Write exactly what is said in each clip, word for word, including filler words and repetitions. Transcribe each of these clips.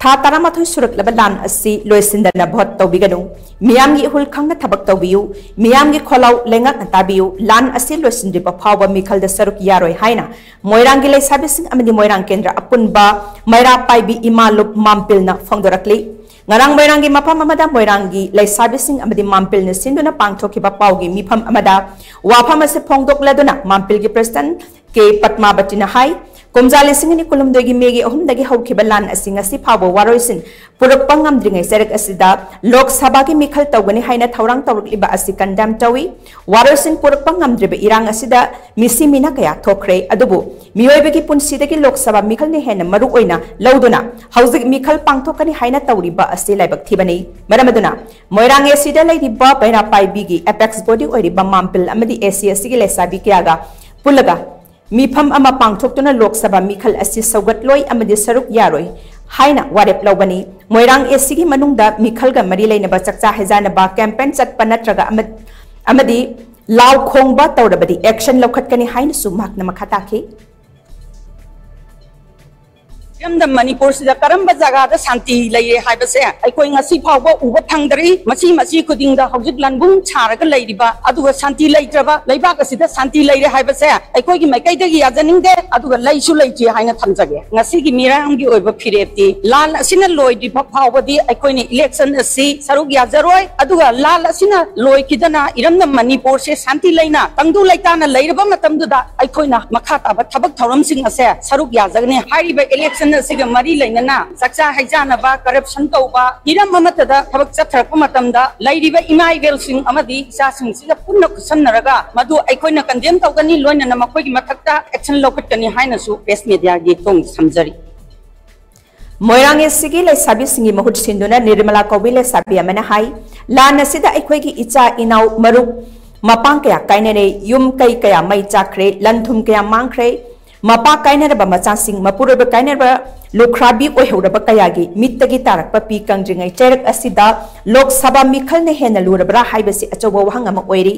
ꯊꯥ ꯇꯔꯥꯃꯥꯊꯣꯏ ꯁꯨꯔꯛꯂꯕ ꯂꯥꯟ ꯑꯁꯤ ꯂꯣꯏꯁꯤꯟꯗꯅ ꯚꯣꯠ ꯇꯧꯕꯤꯒꯅꯨ꯫ ꯃꯤꯌꯥꯝꯒꯤ ꯏꯍꯨꯜ ꯈꯪꯅ ꯊꯕꯛ ꯇꯧꯕꯤꯌꯨ꯫ ꯃꯤꯌꯥꯝꯒꯤ ꯈꯣꯜꯂꯥꯎ ꯂꯩꯉꯥꯛꯅ ꯇꯥꯕꯤꯌꯨ꯫ ꯂꯥꯟ ꯑꯁꯤ ꯂꯣꯏꯁꯤꯟꯗ꯭ꯔꯤꯕ ꯐꯥꯎꯕ ꯃꯤꯈꯜꯗ ꯁꯔꯨꯛ ꯌꯥꯔꯣꯏ ꯍꯥꯏꯅ ꯃꯣꯏꯔꯥꯡꯒꯤ ꯂꯩꯁꯥꯕꯤꯁꯤꯡ ꯑꯃꯗꯤ ꯃꯣꯏꯔꯥꯡ ꯀꯦꯟꯗ꯭ꯔ ꯑꯄꯨꯟꯕ ꯃꯩꯔꯥ ꯄꯥꯏꯕꯤ ꯏꯃꯥ ꯂꯨꯞ ꯃꯥꯝꯄꯤꯜꯅ ꯐꯣꯡꯗꯣꯔꯛꯂꯤ꯫ ꯉꯔꯥꯡ ꯃꯣꯏꯔꯥꯡꯒꯤ ꯃꯐꯝ ꯑꯃꯗ ꯃꯣꯏꯔꯥꯡꯒꯤ ꯂꯩꯁꯥꯕꯤꯁꯤꯡ ꯑꯃꯗꯤ ꯃꯥꯝꯄꯤꯜꯅ ꯁꯤꯟꯗꯨꯅ ꯄꯥꯡꯊꯣꯛꯈꯤꯕ ꯄꯥꯎꯒꯤ ꯃꯤꯐꯝ ꯑꯃꯗ ꯋꯥꯐꯝ ꯑꯁꯤ ꯐꯣꯡꯗꯣꯛꯂꯗꯨꯅ ꯃꯥꯝꯄꯤꯜꯒꯤ ꯄ꯭ꯔꯁꯤꯗꯦꯟꯠ ꯀꯦ ꯄꯠꯃꯥꯕꯇꯤꯅ ꯍꯥꯏ, ꯀꯨꯝꯖꯥ ꯂꯤꯁꯤꯡ ꯑꯅꯤ ꯀꯨꯟꯍꯨꯝꯗꯣꯏꯒꯤ ꯃꯦꯒꯤ ꯑꯍꯨꯝꯗꯒꯤ ꯍꯧꯈꯤꯕ ꯂꯥꯟ ꯑꯁꯤ ꯉꯁꯤ ꯐꯥꯎꯕ ꯋꯥꯔꯣꯏꯁꯤꯟ ꯄꯨꯔꯛꯄ ꯉꯝꯗ꯭ꯔꯤꯉꯩ ꯆꯩꯔꯛ ꯑꯁꯤꯗ ꯂꯣꯛ ꯁꯚꯥꯒꯤ ꯃꯤꯈꯜ ꯇꯧꯒꯅꯤ ꯍꯥꯏꯅ ꯊꯧꯔꯥꯡ ꯇꯧꯔꯛꯂꯤꯕ ꯑꯁꯤ ꯀꯟꯗꯦꯝ ꯇꯧꯏ꯫ ꯋꯥꯔꯣꯏꯁꯤꯟ ꯄꯨꯔꯛꯄ ꯉꯝꯗ꯭ꯔꯤꯕ ꯏꯔꯥꯡ ꯑꯁꯤꯗ ꯃꯤꯁꯤ ꯃꯤꯅ ꯀꯌꯥ ꯊꯣꯛꯈ꯭ꯔꯦ, ꯑꯗꯨꯕꯨ ꯃꯤꯑꯣꯏꯕꯒꯤ ꯄꯨꯟꯁꯤꯗꯒꯤ ꯂꯣꯛ ꯁꯚꯥ ꯃꯤꯈꯜꯅ ꯍꯦꯟꯅ ꯃꯔꯨ ꯑꯣꯏꯅ ꯂꯧꯗꯨꯅ ꯍꯧꯖꯤꯛ ꯃꯤꯈꯜ ꯄꯥꯡꯊꯣꯛꯀꯅꯤ ꯍꯥꯏꯅ ꯇꯧꯔꯤꯕ ꯑꯁꯤ ꯂꯥꯏꯕꯛ ꯊꯤꯕꯅꯤ꯫ ꯃꯔꯝ ꯑꯗꯨꯅ ꯃꯣꯏꯔꯥꯡ ꯑꯦ ꯁꯤꯗ ꯂꯩꯔꯤꯕ ꯄꯩꯔꯥ ꯄꯥꯏꯕꯤꯒꯤ ꯑꯦꯄꯦꯛꯁ ꯕꯣꯗꯤ ꯑꯣꯏꯔꯤꯕ ꯃꯥꯝꯄꯤꯜ ꯑꯃꯗꯤ ꯑꯦ ꯁꯤ ꯑꯁꯤꯒꯤ ꯂꯩꯁꯥꯕꯤ ꯀꯌꯥꯒ ꯄꯨꯜꯂꯒ ꯃꯤꯐꯝ ꯑꯃ ꯄꯥꯡꯊꯣꯛꯇꯨꯅ ꯂꯣꯛ ꯁꯚꯥ ꯃꯤꯈꯜ ꯑꯁꯤ ꯁꯧꯒꯠꯂꯣꯏ ꯑꯃꯗꯤ ꯁꯔꯨꯛ ꯌꯥꯔꯣꯏ ꯍꯥꯏꯅ ꯋꯥꯔꯦꯞ ꯂꯧꯕꯅꯤ꯫ ꯃꯣꯏꯔꯥꯡ ꯑꯦ ꯁꯤꯒꯤ ꯃꯅꯨꯡꯗ ꯃꯤꯈꯜꯒ ꯃꯔꯤ ꯂꯩꯅꯕ ꯆꯥꯛꯆꯥ ꯍꯩꯖꯥꯅꯕ ꯀꯦꯝꯄꯦꯟ ꯆꯠꯄ ꯅꯠꯇ꯭ꯔꯒ ꯑꯃ-, ꯑꯃꯗꯤ ꯂꯥꯎ ꯈꯣꯡꯕ ꯇꯧꯔꯕꯗꯤ ꯑꯦꯛꯁꯟ ꯂꯧꯈꯠꯀꯅꯤ ꯍꯥꯏꯅꯁꯨ ꯃꯍꯥꯛꯅ ꯃꯈꯥ ꯇꯥꯈꯤ꯫ ꯏꯔꯝꯗꯝ ꯃꯅꯤꯄꯨꯔꯁꯤꯗ ꯀꯔꯝꯕ ꯖꯒꯥꯗ ꯁꯥꯟꯇꯤ ꯂꯩꯔꯦ ꯍꯥꯏꯕꯁꯦ ꯑꯩꯈꯣꯏ ꯉꯁꯤ ꯐꯥꯎꯕ ꯎꯕ ꯐꯪꯗ꯭ꯔꯤ꯫ ꯃꯆꯤ ꯃꯆꯤ ꯈꯨꯗꯤꯡꯗ ꯍꯧꯖꯤꯛ ꯂꯥꯟꯕꯨꯡ ꯁꯥꯔꯒ ꯂꯩꯔꯤꯕ, ꯑꯗꯨꯒ ꯁꯥꯟꯇꯤ ꯂꯩꯇ꯭ꯔꯕ ꯂꯩꯕꯥꯛ ꯑꯁꯤꯗ ꯁꯥꯟꯇꯤ ꯂꯩꯔꯦ ꯍꯥꯏꯕꯁꯦ ꯑꯩꯈꯣꯏꯒꯤ ꯃꯥꯏꯀꯩꯗꯒꯤ ꯌꯥꯖꯅꯤꯡꯗꯦ, ꯑꯗꯨꯒ ꯂꯩꯁꯨ ꯂꯩꯇꯦ ꯍꯥꯏꯅ ꯊꯝꯖꯒꯦ꯫ ꯉꯁꯤꯒꯤ ꯃꯤꯔꯝꯒꯤ ꯑꯣꯏꯕ ꯐꯤꯔꯦꯞꯇꯤ ꯂꯥꯟ ꯑꯁꯤꯅ ꯂꯣꯏꯗ꯭ꯔꯤꯕ ꯐꯥꯎꯕꯗꯤ ꯑꯩꯈꯣꯏꯅ ꯏꯂꯦꯛꯁꯟ ꯑꯁꯤ ꯁꯔꯨꯛ ꯌꯥꯖꯔꯣꯏ, ꯑꯗꯨꯒ ꯂꯥꯟ ꯑꯁꯤꯅ ꯂꯣꯏꯈꯤꯗꯅ ꯏꯔꯝꯗꯝ ꯃꯅꯤꯄꯨꯔꯁꯦ ꯁꯥꯟꯇꯤ ꯂꯩꯅ ꯇꯪꯗꯨ ꯂꯩꯇꯥꯅ ꯂꯩꯔꯕ ꯃꯇꯝꯗꯨꯗ ꯑꯩꯈꯣꯏꯅ ꯃꯈꯥ ꯇꯥꯕ ꯊꯕꯛ ꯊꯧꯔꯝꯁꯤꯡ ꯑꯁꯦ ꯁꯔꯨꯛ ꯌꯥꯖꯒꯅꯤ꯫ ꯍꯥꯏꯔꯤꯕ ꯏꯂꯦꯛꯁꯟ ꯑꯁꯤꯒ ꯃꯔꯤ ꯂꯩꯅꯅ ꯆꯥꯛꯆꯥ ꯍꯩꯖꯥꯅꯕ, ꯀꯔꯞꯁꯟ ꯇꯧꯕ, ꯍꯤꯔꯝ ꯑꯃꯠꯇꯗ ꯊꯕꯛ ꯆꯠꯊꯔꯛꯄ ꯃꯇꯝꯗ ꯂꯩꯔꯤꯕ ꯏꯃꯥ ꯏꯕꯦꯜꯁꯤꯡ ꯑꯃꯗꯤ ꯏꯆꯥꯁꯤꯡꯁꯤꯒ ꯄꯨꯟꯅ ꯈꯨꯠꯁꯝꯅꯔꯒ ꯃꯗꯨ ꯑꯩꯈꯣꯏꯅ ꯀꯟꯗꯦꯝ ꯇꯧꯒꯅꯤ, ꯂꯣꯏꯅꯅ ꯃꯈꯣꯏꯒꯤ ꯃꯊꯛꯇ ꯑꯦꯛꯁꯟ ꯂꯧꯈꯠꯀꯅꯤ ꯍꯥꯏꯅꯁꯨ ꯄ꯭ꯔꯦꯁ ꯃꯦꯗꯤꯌꯥꯒꯤ ꯊꯣꯡ ꯁꯝꯖꯔꯤ꯫ ꯃꯣꯏꯔꯥꯡ ꯑꯦ ꯁꯤꯒꯤ ꯂꯩꯁꯥꯕꯤꯁꯤꯡꯒꯤ ꯃꯍꯨꯠ ꯁꯤꯟꯗꯨꯅ ꯅꯤꯔꯃꯂꯥ ꯀꯧꯕꯤ ꯂꯩꯁꯥꯕꯤ ꯑꯃꯅ ꯍꯥꯏ, ꯂꯥꯟ ꯑꯁꯤꯗ ꯑꯩꯈꯣꯏꯒꯤ ꯏꯆꯥ ꯏꯅꯥꯎ ꯃꯔꯨꯞ ꯃꯄꯥꯡ ꯀꯌꯥ ꯀꯥꯏꯅꯔꯦ, ꯌꯨꯝ ꯀꯩ ꯀꯌꯥ ꯃꯩ ꯆꯥꯛꯈ꯭ꯔꯦ, ꯂꯟ ꯊꯨꯝ ꯀꯌꯥ ꯃꯥꯡꯈ꯭ꯔꯦ, ꯃꯄꯥ ꯀꯥꯏꯅꯔꯕ ꯃꯆꯥꯁꯤꯡ, ꯃꯄꯨꯔꯣꯏꯕ ꯀꯥꯏꯅꯔꯕ ꯂꯨꯈ꯭ꯔꯥꯕꯤ ꯑꯣꯏꯍꯧꯔꯕ ꯀꯌꯥꯒꯤ ꯃꯤꯠꯇꯒꯤ ꯇꯥꯔꯛꯄ ꯄꯤ ꯀꯪꯗ꯭ꯔꯤꯉꯩ ꯆꯩꯔꯛ ꯑꯁꯤꯗ ꯂꯣꯛ ꯁꯚꯥ ꯃꯤꯈꯜꯅ ꯍꯦꯟꯅ ꯂꯨꯔꯕ꯭ꯔꯥ ꯍꯥꯏꯕꯁꯤ ꯑꯆꯧꯕ ꯋꯥꯍꯪ ꯑꯃ ꯑꯣꯏꯔꯤ꯫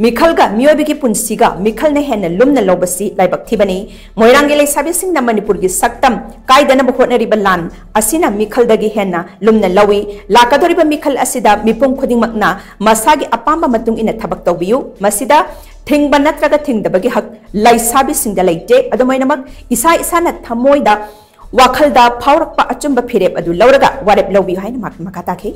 ꯃꯤꯈꯜꯒ ꯃꯤꯑꯣꯏꯕꯒꯤ ꯄꯨꯟꯁꯤꯒ ꯃꯤꯈꯜꯅ ꯍꯦꯟꯅ ꯂꯨꯝꯅ ꯂꯧꯕꯁꯤ ꯂꯥꯏꯕꯛ ꯊꯤꯕꯅꯤ꯫ ꯃꯣꯏꯔꯥꯡꯒꯤ ꯂꯩꯁꯥꯕꯤꯁꯤꯡꯅ ꯃꯅꯤꯄꯨꯔꯒꯤ ꯁꯛꯇꯝ ꯀꯥꯏꯗꯅꯕ ꯍꯣꯠꯅꯔꯤꯕ ꯂꯥꯟ ꯑꯁꯤꯅ ꯃꯤꯈꯜꯗꯒꯤ ꯍꯦꯟꯅ ꯂꯨꯝꯅ ꯂꯧꯏ꯫ ꯂꯥꯛꯀꯗꯧꯔꯤꯕ ꯃꯤꯈꯜ ꯑꯁꯤꯗ ꯃꯤꯄꯨꯝ ꯈꯨꯗꯤꯡꯃꯛꯅ ꯃꯁꯥꯒꯤ ꯑꯄꯥꯝꯕ ꯃꯇꯨꯡ ꯏꯟꯅ ꯊꯕꯛ ꯇꯧꯕꯤꯌꯨ꯫ ꯃꯁꯤꯗ ꯊꯤꯡꯕ ꯅꯠꯇ꯭ꯔꯒ ꯊꯤꯡꯗꯕꯒꯤ ꯍꯛ ꯂꯩꯁꯥꯕꯤꯁꯤꯡꯗ ꯂꯩꯇꯦ꯫ ꯑꯗꯨꯃꯥꯏꯅꯃꯛ ꯏꯁꯥ ꯏꯁꯥꯅ ꯊꯃꯣꯏꯗ ꯋꯥꯈꯜꯗ ꯐꯥꯎꯔꯛꯄ ꯑꯆꯨꯝꯕ ꯐꯤꯔꯦꯞ ꯑꯗꯨ ꯂꯧꯔꯒ ꯋꯥꯔꯦꯞ ꯂꯧꯕꯤꯌꯨ ꯍꯥꯏꯅ ꯃꯍꯥꯛ ꯃꯈꯥ ꯇꯥꯈꯤ꯫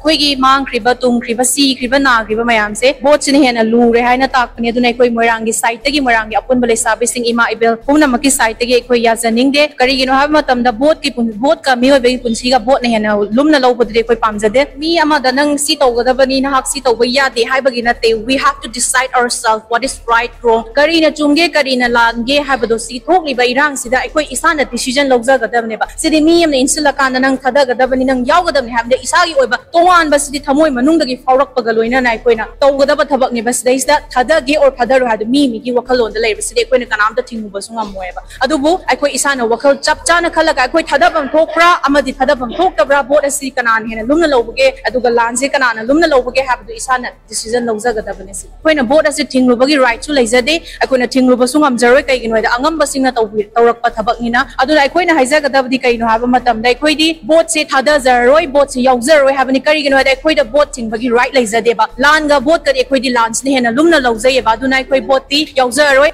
ꯑꯩꯈꯣꯏꯒꯤ ꯃꯥꯡꯈ꯭ꯔꯤꯕ, ꯇꯨꯡꯈ꯭ꯔꯤꯕ, ꯁꯤꯈ꯭ꯔꯤꯕ, ꯅꯥꯈ꯭ꯔꯤꯕ ꯃꯌꯥꯝꯁꯦ ꯚꯣꯠꯁꯤꯅ ꯍꯦꯟꯅ ꯂꯨꯔꯦ ꯍꯥꯏꯅ ꯇꯥꯛꯄꯅꯤ꯫ ꯑꯗꯨꯅ ꯑꯩꯈꯣꯏ ꯃꯣꯏꯔꯥꯡꯒꯤ ꯁꯥꯏꯠꯇꯒꯤ, ꯃꯣꯏꯔꯥꯡꯒꯤ ꯑꯄꯨꯟꯕ ꯂꯩꯁꯥꯕꯤꯁꯤꯡ, ꯏꯃꯥ ꯏꯕꯦꯜ ꯄꯨꯝꯅꯃꯛꯀꯤ ꯁꯥꯏꯠꯇꯒꯤ ꯑꯩꯈꯣꯏ ꯌꯥꯖꯅꯤꯡꯗꯦ꯫ ꯀꯔꯤꯒꯤꯅꯣ ꯍꯥꯏꯕ ꯃꯇꯝꯗ ꯚꯣꯠꯀꯤ ꯄꯨꯟ- ꯚꯣꯠꯀ ꯃꯤꯑꯣꯏꯕꯒꯤ ꯄꯨꯟꯁꯤꯒ ꯚꯣꯠꯅ ꯍꯦꯟꯅ ꯂꯨꯝꯅ ꯂꯧꯕꯗꯨꯗꯤ ꯑꯩꯈꯣꯏ ꯄꯥꯝꯖꯗꯦ꯫ ꯃꯤ ꯑꯃꯗ ꯅꯪ ꯁꯤ ꯇꯧꯒꯗꯕꯅꯤ, ꯅꯍꯥꯛ ꯁꯤ ꯇꯧꯕ ꯌꯥꯗꯦ ꯍꯥꯏꯕꯒꯤ ꯅꯠꯇꯦ꯫ We have to decide ourselves what is right, wrong. ꯀꯔꯤꯅ ꯆꯨꯝꯒꯦ, ꯀꯔꯤꯅ ꯂꯥꯟꯒꯦ ꯍꯥꯏꯕꯗꯣ ꯁꯤ ꯊꯣꯛꯂꯤꯕ ꯏꯔꯥꯡꯁꯤꯗ ꯑꯩꯈꯣꯏ ꯏꯁꯥꯅ ꯗꯤꯁꯤꯖꯟ ꯂꯧꯖꯒꯗꯕꯅꯦꯕ꯫ ꯁꯤꯗꯤ ꯃꯤ ꯑꯃꯅ ꯏꯟꯁꯤꯜꯂꯀꯥꯟꯗ ꯅꯪ ꯊꯥꯗꯒꯗꯕꯅꯤ, ꯅꯪ ꯌꯥꯎꯒꯗꯕꯅꯤ ꯍꯥꯏꯕꯗ ꯏꯁꯥꯒꯤ ꯑꯣꯏꯕ ꯇꯣꯉꯥꯟꯕ ꯁꯤꯗꯤ ꯊꯃꯣꯏ ꯃꯅꯨꯡꯗꯒꯤ ꯐꯥꯎꯔꯛꯄꯒ ꯂꯣꯏꯅꯅ ꯑꯩꯈꯣꯏꯅ ꯇꯧꯒꯗꯕ ꯊꯕꯛꯅꯦꯕ꯫ ꯁꯤꯗꯩꯁꯤꯗ ꯊꯥꯗꯒꯦ ꯑꯣꯔ ꯊꯥꯗꯔꯣꯏ ꯍꯥꯏꯕꯗꯣ ꯃꯤ ꯃꯤꯒꯤ ꯋꯥꯈꯜꯂꯣꯟꯗ ꯂꯩꯕ, ꯁꯤꯗꯤ ꯑꯩꯈꯣꯏꯅ ꯀꯅꯥꯝꯇ ꯊꯤꯡꯉꯨꯕꯁꯨ ꯉꯝꯃꯣꯏꯕ꯫ ꯑꯗꯨꯕꯨ ꯑꯩꯈꯣꯏ ꯏꯁꯥꯅ ꯋꯥꯈꯜ ꯆꯞ ꯆꯥꯅ ꯈꯜꯂꯒ ꯑꯩꯈꯣꯏ ꯊꯥꯗꯐꯝ ꯊꯣꯛꯄ꯭ꯔꯥ ꯑꯃꯗꯤ ꯊꯥꯗꯐꯝ ꯊꯣꯛꯇꯕ꯭ꯔꯥ, ꯚꯣꯠ ꯑꯁꯤ ꯀꯅꯥꯅ ꯍꯦꯟꯅ ꯂꯨꯝꯅ ꯂꯧꯕꯒꯦ, ꯑꯗꯨꯒ ꯂꯥꯟꯁꯦ ꯀꯅꯥꯅ ꯂꯨꯝꯅ ꯂꯧꯕꯒꯦ ꯍꯥꯏꯕꯗꯨ ꯏꯁꯥꯅ ꯗꯤꯁꯤꯖꯟ ꯂꯧꯖꯒꯗꯕꯅꯦ꯫ ꯁꯤ ꯑꯩꯈꯣꯏꯅ ꯚꯣꯠ ꯑꯁꯤ ꯊꯤꯡꯂꯨꯕꯒꯤ ꯔꯥꯏꯠꯁꯨ ꯂꯩꯖꯗꯦ, ꯑꯩꯈꯣꯏꯅ ꯊꯤꯡꯂꯨꯕꯁꯨ ꯉꯝꯖꯔꯣꯏ꯫ ꯀꯩꯒꯤꯅꯣ ꯍꯥꯏꯗꯤ ꯑꯉꯝꯕꯁꯤꯡꯅ ꯇꯧꯕꯤ- ꯇꯧꯔꯛꯄ ꯊꯕꯛꯅꯤꯅ꯫ ꯑꯗꯨꯅ ꯑꯩꯈꯣꯏꯅ ꯍꯥꯏꯖꯒꯗꯕꯗꯤ ꯀꯩꯅꯣ ꯍꯥꯏꯕ ꯃꯇꯝꯗ ꯑꯩꯈꯣꯏꯗꯤ ꯚꯣꯠꯁꯦ ꯊꯥꯗꯖꯔꯔꯣꯏ, ꯚꯣꯠꯁꯦ ꯌꯥꯎꯖꯔꯔꯣꯏ ꯍꯥꯏꯕꯅꯤ꯫ ꯀꯔꯤꯒꯤꯅꯣ ꯍꯥꯏꯗꯤ ꯑꯩꯈꯣꯏꯗ ꯚꯣꯠ ꯊꯤꯡꯕꯒꯤ ꯔꯥꯏꯠ ꯂꯩꯖꯗꯦꯕ꯫ ꯂꯥꯟꯒ ꯚꯣꯠꯀꯗꯤ ꯑꯩꯈꯣꯏꯗꯤ ꯂꯥꯟꯁꯤꯅ ꯍꯦꯟꯅ ꯂꯨꯝꯅ ꯂꯧꯖꯩꯌꯦꯕ꯫ ꯑꯗꯨꯅ ꯑꯩꯈꯣꯏ ꯚꯣꯠꯇꯤ ꯌꯥꯎꯖꯔꯔꯣꯏ꯫